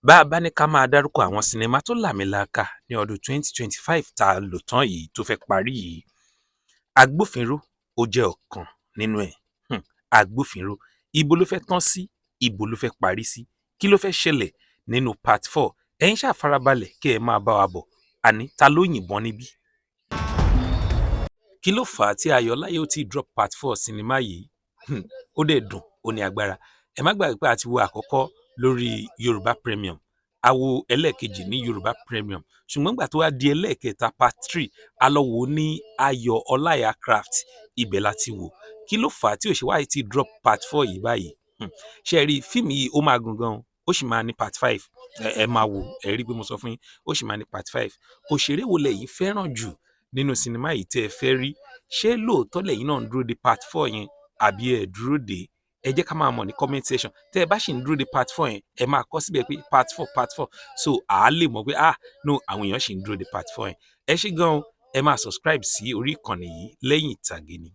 Bá a bá ní ká máa dárúkọ àwọn sinimá tó láàmìlàaka ní ọdún 2025 tá a lò tán yìí tó fẹ́ parí yìí, Agbófinró, ó jẹ́ ọ̀kan nínú ẹ̀. Agbófinró, ibo ló fẹ́ tán sí? Ibo ló fẹ́ parí sí? Kí ló fẹ́ ṣẹlẹ̀ nínú part four? Ẹ̀yin ṣáà farabalẹ̀ kí ẹ máa bá wa bọ̀. Àní ta ló yìnbọn níbí? Kí ló fà á tí Ayọ̀ Ọláìyá ò tí drop part four sinimá yìí? Ó dẹ̀ dùn, ó ní agbára. Ẹ má gbàgbé pé a ti wo àkọ́kọ́ lórí Yorùbá Premium, a wo ẹlẹ́ẹ̀kejì ní Yorùbá Premium, ṣùgbọ́n gbà tó wá di ẹlẹ́ẹ̀kẹta, part three, a lọ wò ó ní Ayọ̀ Ọláìyá Craft, ibẹ̀ la ti wò. Kí ló fà á tí ò ṣe wáyé tí drop part four yìí báyìí? Ṣé ẹ rí fíìmù yìí, ó máa gùn gan, ó sì máa ní part five. Ẹ máa wò, ẹ rí i pé mo sọ fún yín, ó sì máa ní part five. Òṣèré wo lẹ̀yin fẹ́ràn jù nínú sinimá yìí tẹ́ ẹ fẹ́ rí? Ṣé lóòótọ́ lẹ̀yin náà ń dúró de part four yẹn àbí ẹ dúró de? Ẹ jẹ́ ká máa mọ̀ ní comment section. Tẹ́ ẹ bá sì ń dúró de part four yẹn, ẹ máa kọ síbẹ̀ pé part four, part four, so à á lè mọ̀ pé, ah no, àwọn èèyàn sì ń dúró de part four yẹn. Ẹ ṣé gan-an, ẹ máa subscribe sí orí ìkànnì yìí. Lẹ́yìn Ìtàgé ni.